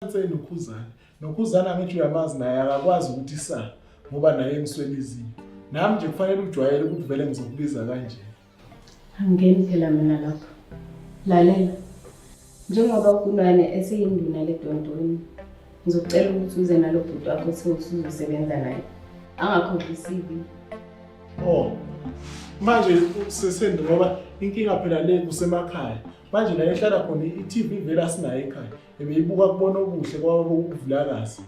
Nse noKhuzani. NoKhuzani angithi uyamazi naye akakwazi ukuthi sa ngoba naye engiswela izinyo. Nami nje kufanele ujwayele ukuthi vele ngizokubiza kanje. Angingeni phela mina lapho. Lalela. Njengoba uKunwane eseyinduna ledontoni, ngizocela ukuthi uze nalo bhuti wakho othe usuzosebenza naye. Angakhohlwa i-CV. Oh. Manje sesendi ngoba inkinga phela le kusemakhaya. Manje la ehlala khona i-TV vele asinayo ekhaya. Ebeyibuka kubona okuhle kwabokuvulakazi.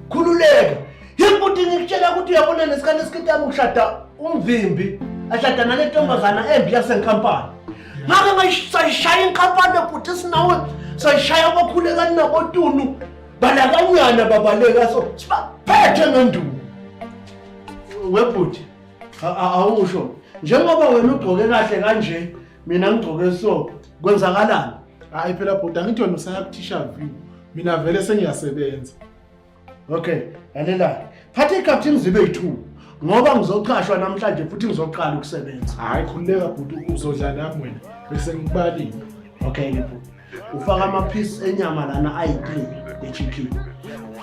Khululeka. Yimbuti ngikutshela ukuthi uyabona nesikhathi esikitami ukushada umvimbi ashada nale ntombazana embi yasenkampani. Ngake ngayishaya inkampani bhuti sinawe sayishaya abakhulekani nabotunu balakanyana babaleka so sibaphethe ngenduku. Webhuti awusho njengoba wena ugqoke kahle kanje mina ngigqoke so kwenzakalani? Hayi phela bhuti angithi wena usaya kuthisha view. Mina vele sengiyasebenza. Okay, lalela. Phatha ikapteni zibe yi-2 ngoba ngizoqashwa namhlanje futhi ngizoqala ukusebenza. Hayi khululeka bhuti uzodla nami wena bese ngikubalile. Okay ke bhuti. Ufaka ama-piece enyama lana ayi-3 e-chicken.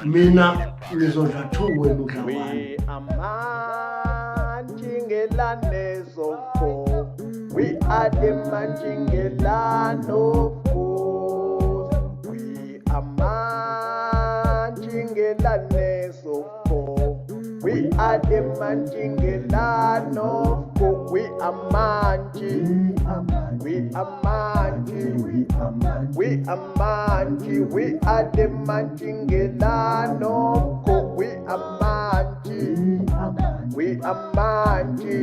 Mina ngizodla 2 wena udla 1. Amantshingelane zofo. We are the mantshingelane of course. We are mantshingelane zofo. We are the mantshingelane of course. We are mantshi. We are mantshi. We are mantshi. We are the mantshingelane of course. We are mantshi. We are mantshi.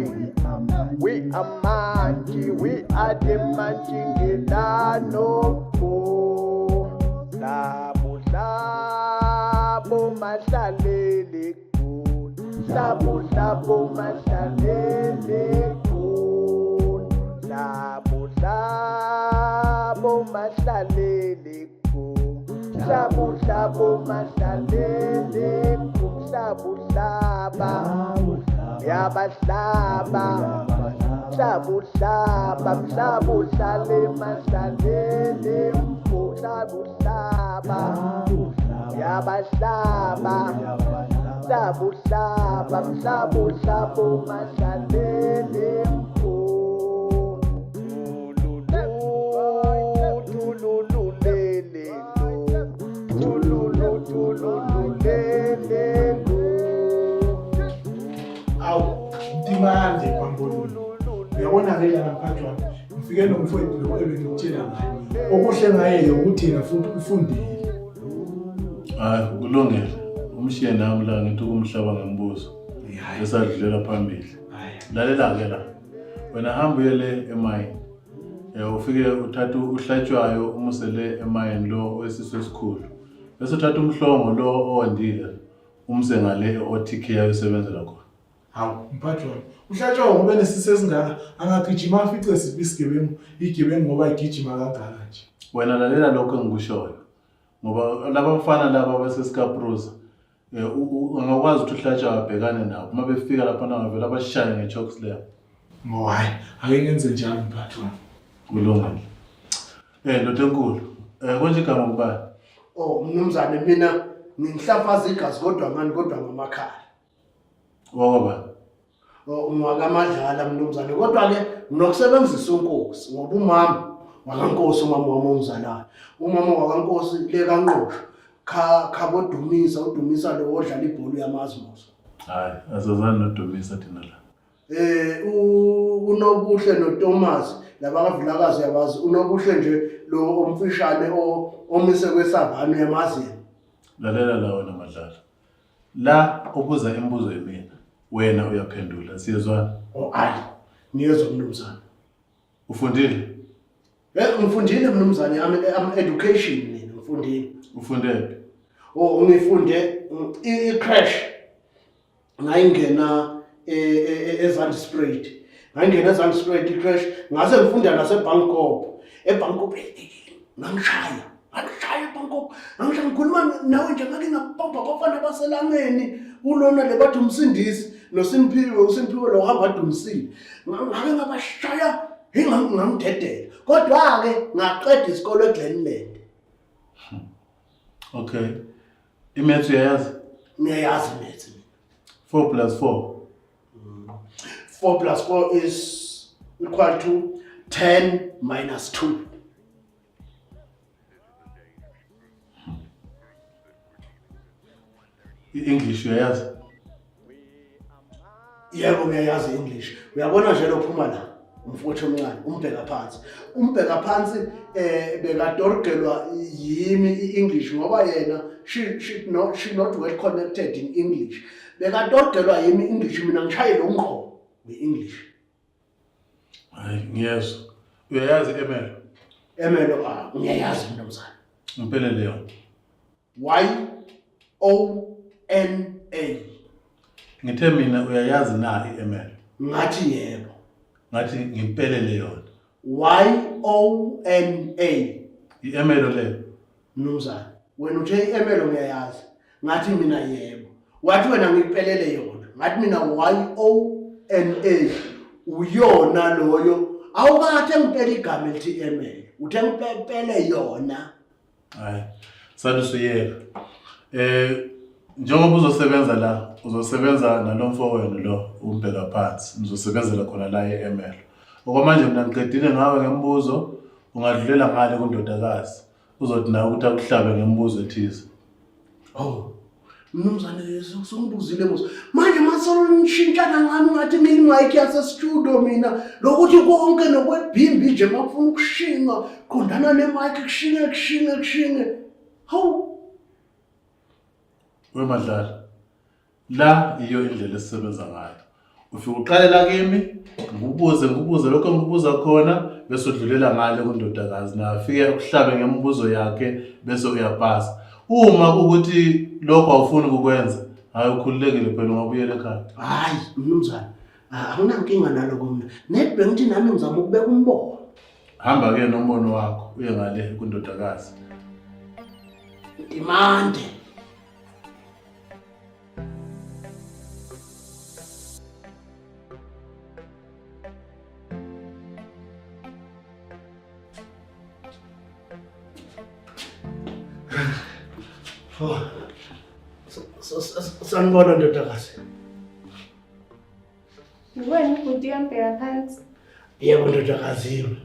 We are mantshi. We are the mantshingelane of course. Labo labo mahlalele khona. Labo labo mahlalele khona. Labo labo mahlalele khona. Labo labo mahlalele khona. Labo hlaba yabahlaba hlabo hlaba mhlabo hlale mahlalele mfo hlabo hlaba yabahlaba hlabo hlaba mhlabo hlabo mahlalele mfo tulululele tululululele Awu, Ntimande Bambolulu. Uyabona-ke lana mphathi wami, ngifike nomfowethu lo ebengikutshela ngaye. Okuhle ngaye ukuthi yena futhi ufundile. Hayi, kulungile. Umshiye nami la ngithi ukumhlaba ngemibuzo. Esadlulela phambili. Lalela-ke la. Wena hamba uye le emayini. Ufike uthathe uhlatshwayo umuse le emayini lo owesisu esikhulu. Bese uthatha umhlongo lo owandile umse ngale e-OTK ayosebenzela khona. Hawu, mphathi wami. Uhlatshwa ngoba enesisu esingaka angagijima afice siphi isigebengu, igebengu ngoba igijima kangaka nje. Wena lalela lokho engikushoyo. Ngoba laba bafana laba baseSkapruza angakwazi ukuthi uhlatshwa abhekane nabo. Uma befika lapha nangavela abashaye nge-choke slam. Oh hayi, ake ngenze njalo mphathi wami. Kulungile. Ndoda enkulu. Konje igama ngubani? Oh mnumzane mina nginhlafaza igazi kodwa ngani kodwa ngamakhala. Wakwabani? Oh ngwakaMadlala mnumzane kodwa ke nginokusebenzisa uNkosi ngoba umama wakaNkosi umama wami ongizalayo. Umama wakaNkosi le kaNqosho kha khabodumisa udumisa lo odlala ibhola uyamazi mos. Hayi, asazani nodumisa thina la. Unobuhle noThomas laba kaVilakazi uyabazi unobuhle nje lo omfishane omise kwesavana uyamazi yena. Lalela la wena Madlala. La obuza imibuzo yimina. Wena uyaphendula. Siyezwana? Oh ayi. Ngiyezwa mnumzane. Ufundile? Ngifundile mnumzane, I'm education mina ngifundile. Ufunde? Oh ngifunde i-crash. Ngayingena eZandspruit. Ngayingena eZandspruit i-crash ngase ngifunda naseBangkok. eBangkok ngangishaya. Ngangishaya eBangkok. Ngangishaya ngikhuluma nawe nje ngake ngapompa abafana baselameni kulona le bathi umsindisi noSimphiwe uSimphiwe lo hamba adumisile. Ngake ngabashaya ngangidedela. Kodwa ke ngaqeda isikole eGlenland. Okay. I-maths uyayazi? Ngiyayazi i-maths mina. 4 plus 4. 4 plus 4 is equal to 10 minus 2. I-English uyayazi? Yebo ngiyayazi i-English. Uyabona nje lophuma la umfowethu omncane umbheka phansi. Umbheka phansi eh bekatorgelwa yimi i-English ngoba yena she not well connected in English. Bekatorgelwa yimi i-English mina ngishaye lo ngqo nge-English. Hayi ngiyezwa. Uyayazi i-Emelo? Emelo ah ngiyayazi mnumzane. Ngiphelele yona. Y O N A. Ngithe mina uyayazi na i-Emelo? Ngathi yebo. Ngathi ngipelele yona. Y O N A. I-Emelo le. Mnumzane, wena uthe i-Emelo ngiyayazi. Ngathi mina yebo. Wathi wena ngikupelele yona. Ngathi mina Y O N A. Uyona loyo. Awukathe ngipele igama elithi Emelo. Uthe ngipele yona. Hayi. Sathi usuyeka. Eh njengoba uzosebenza la, uzosebenza nalomfo wenu lo umbheka phansi. Nizosebenzela khona la e-Emelo. Okwamanje mina ngiqedile ngawe ngemibuzo, ungadlulela ngale kundodakazi. Uzothi nawe ukuthi akuhlabe ngemibuzo ethize. Oh. Mnumzane sungibuzile musa. Manje masolo nishintshana ngami ngathi ngiyimic yase studio mina lokuthi konke nokwebhimbi nje makufuna ukushinga qondana nemic kushinge kushinge kushinge. Hawu. Wemadlala. La iyo indlela esisebenza ngayo. Ufika uqale la kimi, ngikubuze ngikubuze lokho engikubuza khona bese udlulela ngale kundodakazi naye afike akuhlabe ngemibuzo yakhe bese uyapasa. Uma ukuthi lokho awufuni ukukwenza, hayi ukhululekile phela ungabuyela ekhaya. Hayi mnumzane, anginankinga naloko mina. Net bengithi nami ngizama ukubeka umbono. Hamba ke nombono wakho uye ngale kundodakazi. Ndimande. Oh. Sanibona ndodakazi. Wena ubhuti uyambheka phansi. Yebo ndodakazi yimi.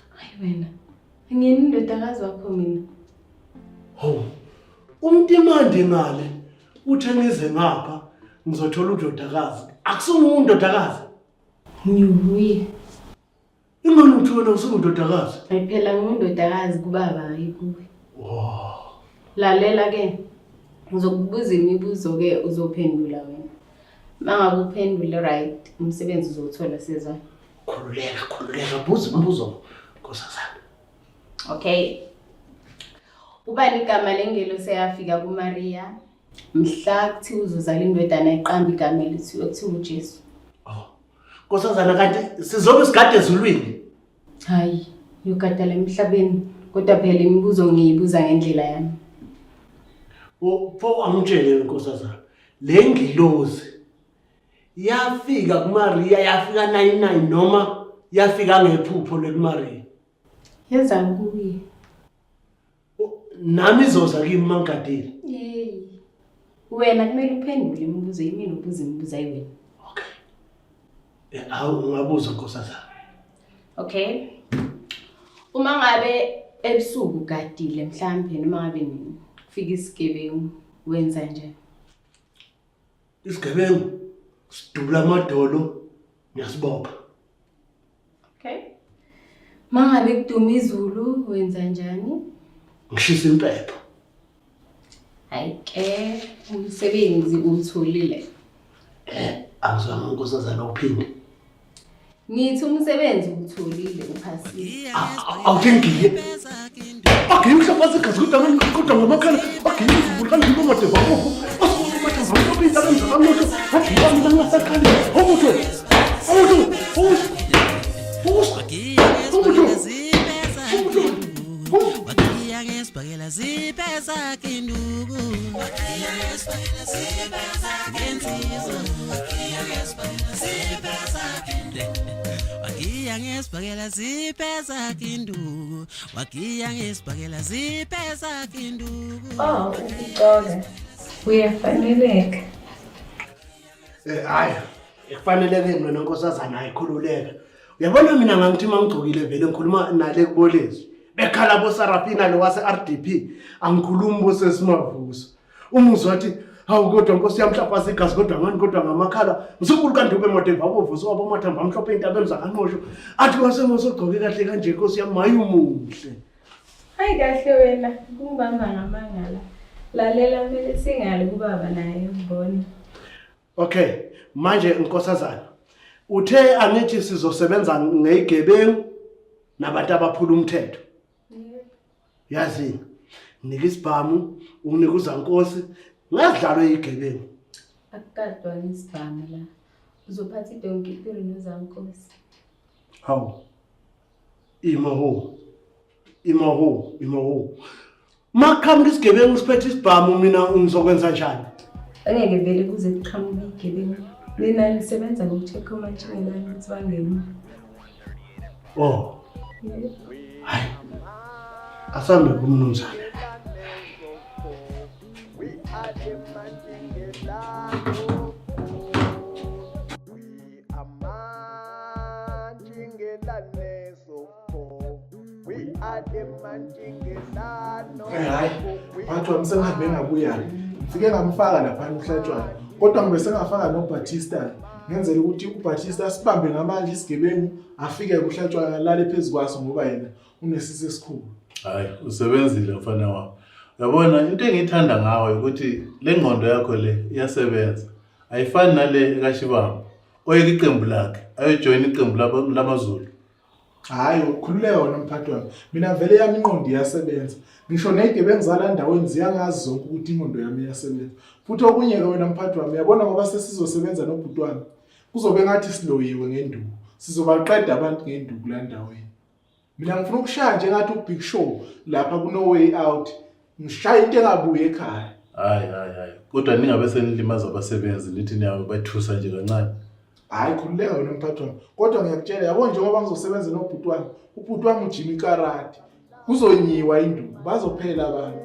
Hayi wena. Ngiyini indodakazi wakho mina. Hawu. Umtimandi ngale uthe ngize ngapha ngizothola udodakazi. Akusunguwe undodakazi. Ngiwuye. Ingani uthi wena usungudodakazi? Hayi phela ngiyindodakazi kubaba hayi kuwe. Wow. Lalela ke. Ngizokubuza imibuzo ke uzophendula wena. Mangabe uphendule right umsebenzi uzowuthola sezwa. Khululeka, khululeka buza imibuzo nkosazana. Okay. Ubani igama lengelosi eyafika kuMaria mhla kuthiwa uzozala indodana eqamba igama elithi ekuthiwa uJesu? Oh. Nkosazana kanti sizobe sigade ezulwini? Hayi, ngiyogadala emhlabeni kodwa phela imibuzo ngiyibuza ngendlela yami. Pho angitshele nkosazana, le ngilozi yafika kuMaria yafika 99 noma yafika ngephupho lekuMaria? Yeza kuye. Nami izoza kimi mangigadile. Yey. Wena kumele uphendule imibuzo yimina ubuza imibuzo ayi wena. Okay. Awu ungabuza nkosazana. Okay. Uma ngabe ebusuku ugadile mhlambe noma ngabe nini kufika isigebengu wenza njani? Isigebengu sidubula amadolo ngiyasibopha. Okay. Mangabe kuduma izulu wenza njani? Ngishisa impepho. Hayi ke umsebenzi uwutholile. Angizwanga nkosazana uphinde. Ngithi umsebenzi uwutholile uphasile. Awuthi ngiye. Agiye umhlaphazi igazi kodwa kodwa ngomakhala agiye izibulu kanti ngomadeva akho. Wagiya ngesibhakela ziphe zakhe induku. Wagiya ngesibhakela ziphe zakhe induku. Oh, ukuxola. Uyafaneleka. Eh hayi, ekufaneleke mina nkosazana ayikhululeka. Uyabona mina ngangithi mangigcokile vele ngikhuluma nale kubolezwi. Bekhala bo Sarafina lo wase RDP, angikhulumi bo sesimavuso. Umuzwa wathi hawu kodwa nkosi yami hlafaza igazi kodwa ngani kodwa ngamakhala mzukulu kaNdube Modemba abovuso wabo mathamba amhlophe intabeni zakanqosho athi wasemosogcoke kahle kanje nkosi yami maye umuhle. Hayi kahle wena, kungibamba ngamangala. Lalela kumele singali kubaba naye ngibona. Okay, manje nkosazana uthe angithi sizosebenza ngeyigebengu nabantu abaphula umthetho. Yazini, nika isibhamu, unike uzankosi, ngazidlalwe igebengu. Akukadwa ngesibhamu la. Uzophatha idonki ipiri nozankosi. Hawu. Imaho. Imaho, imaho. Makuqhamuka isigebengu siphethe isibhamu mina ngizokwenza njani? Angeke vele kuze kuqhamuke igebengu. Nina nisebenza ngokucheck omantshingelane ukuthi bangene. Oh. Hayi. Asambe kumnumzane. Hayi, mphathi wami sengihambe ngabuya. Ngifike ngamfaka laphana uHlatshwayo. Kodwa ngibe sengafaka noBatista ngenzela ukuthi uBatista asibambe ngamandla isigebengu afike kuHlatshwayo alale phezu kwaso ngoba yena unesisi esikhulu. Hayi, usebenzile mfana wami. Uyabona into engiyithanda ngawe ukuthi le ngqondo yakho le iyasebenza. Ayifani nale ekaShibamba. Oyeka iqembu lakhe ayojoyina iqembu lamaZulu. Hhayi, ukhululeka wena mphathi wami. Mina vele yami ingqondo iyasebenza. Ngisho ney'gebengu zala ndaweni ziyangazi zonke ukuthi ingqondo yami iyasebenza. Futhi okunye-ke wena mphathi wami, uyabona ngoba sesizosebenza nobhuti wami, kuzobe ngathi siloyiwe ngenduku. Sizobaqeda abantu ngenduku la ndaweni. Mina ngifuna ukushaya nje ngathi uBig Show lapha kuno way out. Ngishaya into engabuyi ekhaya. Hayi hayi hayi. Kodwa ningabe senilimaza abasebenzi nithi niyabathusa nje kancane. Hayi khululeka wena mphathi wami. Kodwa ngiyakutshela yabo njengoba ngizosebenza nobhuti wami, ubhuti wami ujima ikarati. Kuzonyiwa induku, bazophela abantu.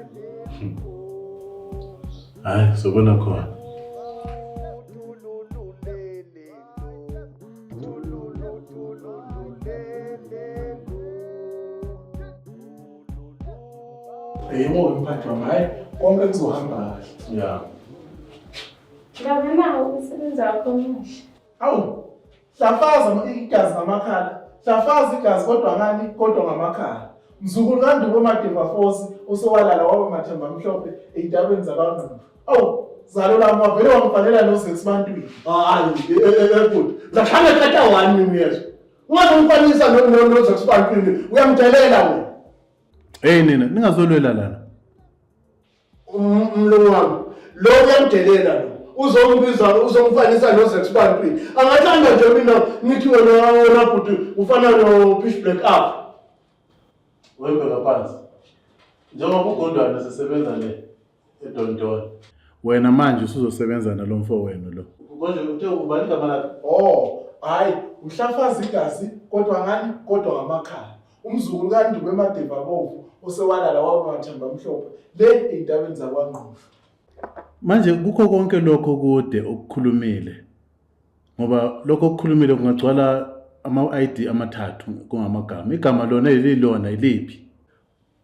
Hayi sobona khona. Yebo mphathi wami, hayi konke kuzohamba kahle. Yeah. Baba nawo umsebenzi wakho omuhle. Awu, hlafaza igazi ngamakhala. Hlafaza igazi kodwa ngani kodwa ngamakhala. Mzukulu kaNdubo Madeva Fosi osowalala waba mathemba amhlophe ey'ntabeni zakwaNgqumbu. Awu, zalo lami wavele wangibhalela noZex bantwini. Hayi, bhuti. Zakhanga tata wani mina uyezwa. Ungazomfanisa noZex bantwini, uyamdelela wena. Hey nina, ningazolwela lana. Umlungu wami lo uyamdelela lo uzombiza uzomfanisa noZex Bantwini angathanda nje mina ngithi wena wena bhuti ufana no-Pitch Black up Wembeka phansi. Njengoba ugondwane sesebenza le eDondon. Wena manje usuzosebenza nalomfo wenu lo. Konje uthe ubani igama lakhe? Oh, hayi, uhlafaza igazi kodwa ngani kodwa ngamakhala. Umzukulu kaNdube Madeva Bovu osewalala waba mathemba amhlophe le ey'ntabeni zakwaNgqushu. Manje kukho konke lokho kude okukhulumile ngoba lokho okukhulumile kungagcwala ama-ID amathathu kungamagama. Igama lona elilona iliphi?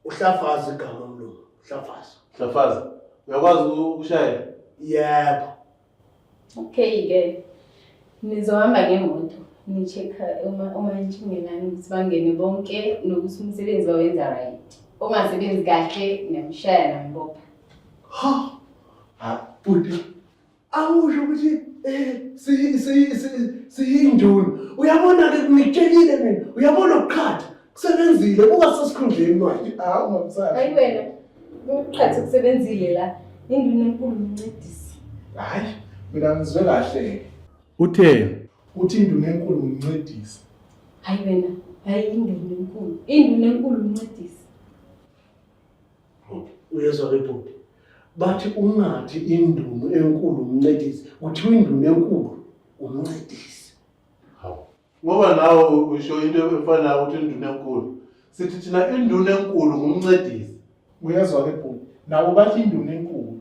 Uhlafaza igama mlungu, uhlafaza. Hlafaza. Uyakwazi ukushayela? Yebo. Okay ke. Nizohamba ngemoto ni-check-a omantshingelani ukuthi bangene bonke nokuthi umsebenzi bawenza right. Ongasebenzi kahle niyamshaya nambopha. Ha, Ha, bhuti. Awusho ukuthi eh si si si siyinduna. Uyabona ke ngikutshelile mina, uyabona ukuqhatha. Kusebenzile buka sesikhundleni manje. Hawu mamsana. Hayi wena, ukuqhatha kusebenzile la. Induna enkulu umncedisi. Hayi, mina ngizwe kahle. Uthe Uthi induna enkulu umncedisi. Hayi wena, hayi induna enkulu. Induna enkulu umncedisi. Uyezwa ke bhuti. Bathi ungathi indunu enkulu umncedisi, kuthiwa indunu enkulu umncedisi. Hawu. Ngoba nawe usho into efanayo ukuthi induna enkulu. Sithi thina induna enkulu ngumncedisi. Uyezwa ke bhuti, nabo bathi induna enkulu.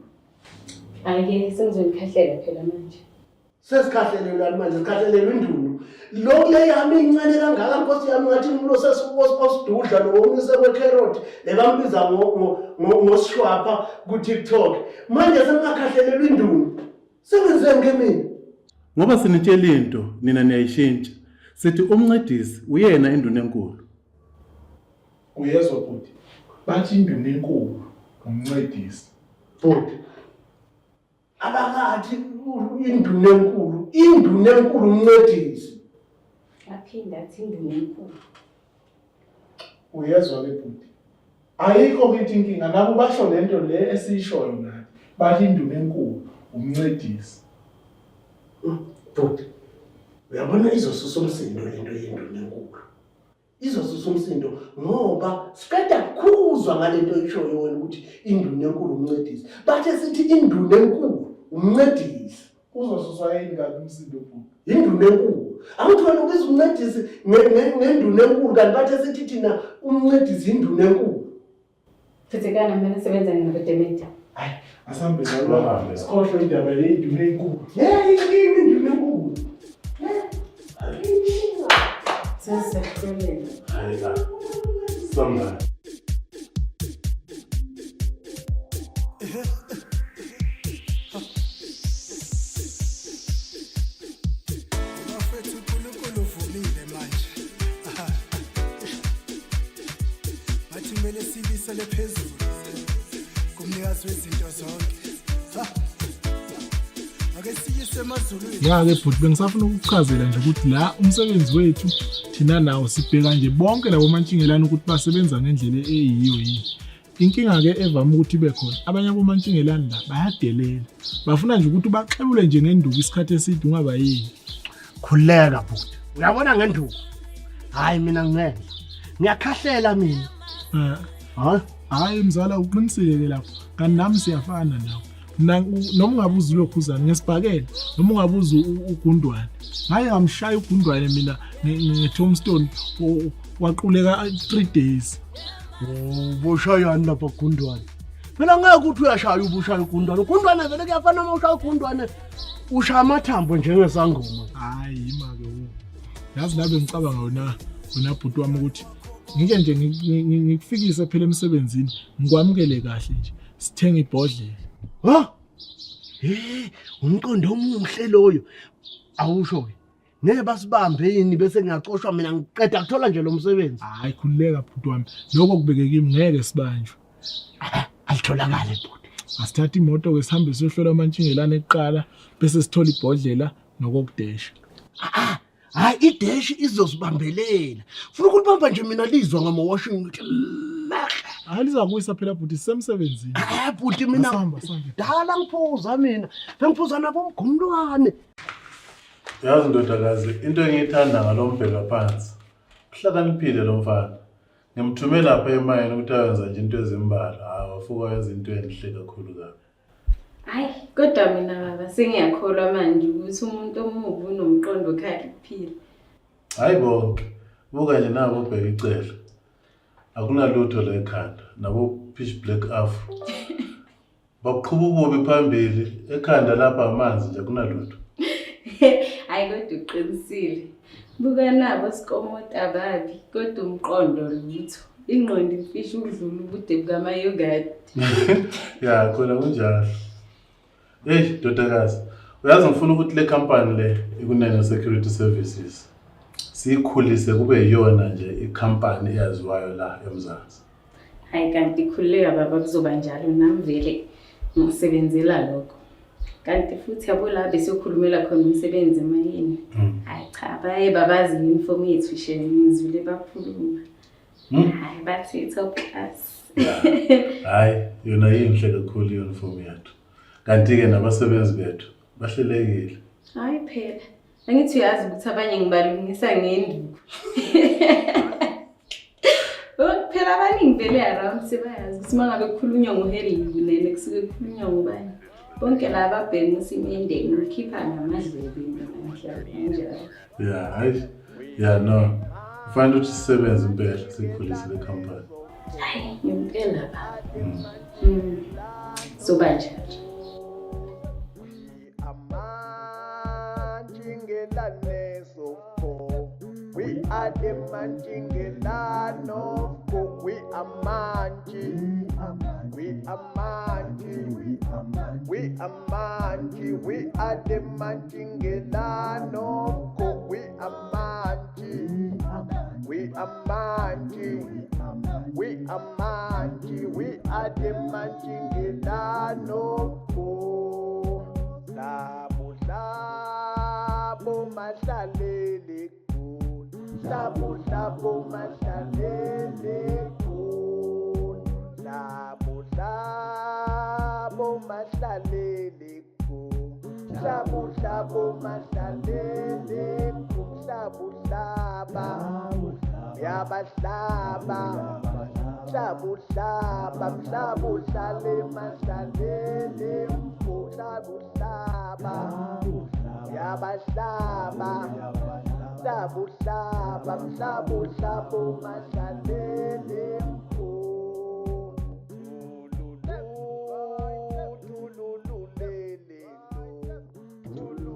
Hhayi-ke sengizonikhahlela phela manje. Sesikhahlelelwani manje sikhahlelelwa indunu. Lo kule yami incane kangaka nkosi yami ngathi umuntu osesidudla lo omise kwe-carrot lebambiza ngosishwapha ku-TikTok. Manje sengingakhahlelelwa indunu. Sengenzeni ke mina? Ngoba sinitshela into nina niyayishintsha. Sithi umncedisi uyena induna enkulu. Uyezwa bhuti, bathi induna enkulu umncedisi. Bhuti, abakathi induna enkulu, induna enkulu umncedisi. Aphinde athi induna enkulu. Uyezwa ke bhuti. Ayikho kithi inkinga nabo basho lento le esiyishoyo nathi. Bathi induna enkulu umncedisi. Bhuti, uyabona izosusa umsindo lento yenduna enkulu. Izosusa umsindo ngoba siqeda kukhuzwa ngalento oyishoyo wena ukuthi induna enkulu umncedisi. Bathe sithi induna enkulu umncedisi. Uzosuswa yini kanti umsindo bhuti? Induna enkulu. Angithi wena ubiza umncedisi ngenduna enkulu kanti bathe sithi thina umncedisi induna enkulu. Thethekana mina sebenza nginabodemedi. Hayi, asambe zalwa. Sikhohlwe indaba le induna enkulu. Hey, inkinga induna enkulu. Sesiyakuxolela. Hayi la. Samla. Bafethu uNkulunkulu uvumile manje. Bathi kumele sibisele phezulu kumnikazi wezinto zonke. Ake siyise emazulwini. Ya ke bhuti bengisafuna ukukuchazela nje ukuthi la umsebenzi wethu thina nawo sibheka nje bonke labo mantshingelane ukuthi basebenza ngendlela eyiyo yini. Inkinga-ke evame ukuthi ibe khona abanye abomantshingelani la bayadelela, bafuna nje ukuthi ubaxebule nje ngenduku isikhathi eside ungabayeki. Khululeka bhuti, uyabona ngenduku? Hhayi mina ngeke, ngiyakhahlela mina. Eh, Hayi hhayi mzala uqinisile-ke lapho, kanti nami siyafana nawe. Mina noma ungabuza ulokhuzane ngesibhakela noma ungabuza ugundwane, ngake ngamshaya ugundwane mina nge-tombstone waquleka 3 days. Ubushayani lapha gundwane? Phela ngeke ukuthi uyashaya ubushaya ugundwane. Ugundwane vele kuyafana uma ushaya ugundwane ushaya amathambo njengesangoma. Hayi yima-ke wo. Yazi la bengicabanga wena wena bhuti wami ukuthi ngike nje ngikufikise phela emsebenzini ngikwamukele kahle nje sithenge ibhodlela. Ha? Hey, umqondo omuhle loyo. Awusho ke. Ngeke basibambe yini bese ngiyacoshwa mina ngiqeda kuthola nje lo msebenzi. Hayi khululeka bhuti wami. Lokho kubeke kimi ngeke sibanjwe. Alitholakale bhuti. Asithathe imoto ke sihambe siyohlola amantshingelane kuqala bese sithola ibhodlela nokokudesha. Ah, hayi ideshi izosibambelela. Funa ukulibamba nje mina lizwa ngama washing ngithi mehle. Hayi lizakuwisa phela bhuti sisemsebenzini. Eh bhuti mina Asihamba sihambe. dala ngiphuza mina. Bengiphuza nabo mgumlwane. Yazi ndodakazi, into engiyithanda ngalo mbheka phansi. Uhlakaniphile lo mfana. Ngimthume lapha emayini ukuthi ayenza nje into ezimbalwa. Hayi wafuka wenza into enhle kakhulu kabi. Hayi, kodwa mina baba sengiyakholwa manje ukuthi umuntu omubi unomqondo okhaliphile. Hayi bonke. Buka nje nabo bheka icele. Akunalutho la ekhanda. Nabo pitch black afro. Bakuqhuba ububi phambili ekhanda lapha amanzi nje akunalutho. Hayi kodwa uqinisile. Buka nabo sikomota babi kodwa umqondo lutho. Ingqondo imfisha ukudlula ubude bukamayogurt. Ya khona kunjalo. Hey ndodakazi, uyazi ngifuna ukuthi le company le iKunene Security Services siyikhulise kube yiyona nje ikhampani eyaziwayo la eMzansi. Hayi kanti khululeka baba kuzoba njalo nami vele ngisebenzela lokho. Kanti futhi yabo la besiyokhulumela khona umsebenzi emayini. Hayi cha baye babazi i-uniform yethu she ngizwile bakhuluma. Hayi bathi top class. Hayi yona yinhle kakhulu i-uniform yethu. Kanti-ke nabasebenzi bethu bahlelekile. Hayi phela. Angithi uyazi ukuthi abanye ngibalungisa ngenduku. Oh, phela abaningi vele around sebayazi ukuthi uma ngabe kukhulunywa ngoHelen Kunene kusuke kukhulunywa ngobani. Bonke laba abhema usimende ngikhipha ngamadlebe mina ngihlala kanjalo. Ya, hayi. Ya no. Kufanele ukuthi sisebenze impela sikhulise le company. Hayi, ngempela baba. Soba nje. We are the Manjingelano, we are Manji, we are Manji, we are Manji, we are the Manjingelano, we are Manji, we are Manji, we are Manji, we are the Manjingelano, Labo labo mahlalele Labo labo mahlalele khona Labo labo mahlalele khona Labo labo mahlalele khona Labo hlaba yabahlaba Hlabo hlaba mhlabo hlale mahlalele Hlabo hlaba yabahlaba Hlabo hlaba mhlabo hlabo mahlalele.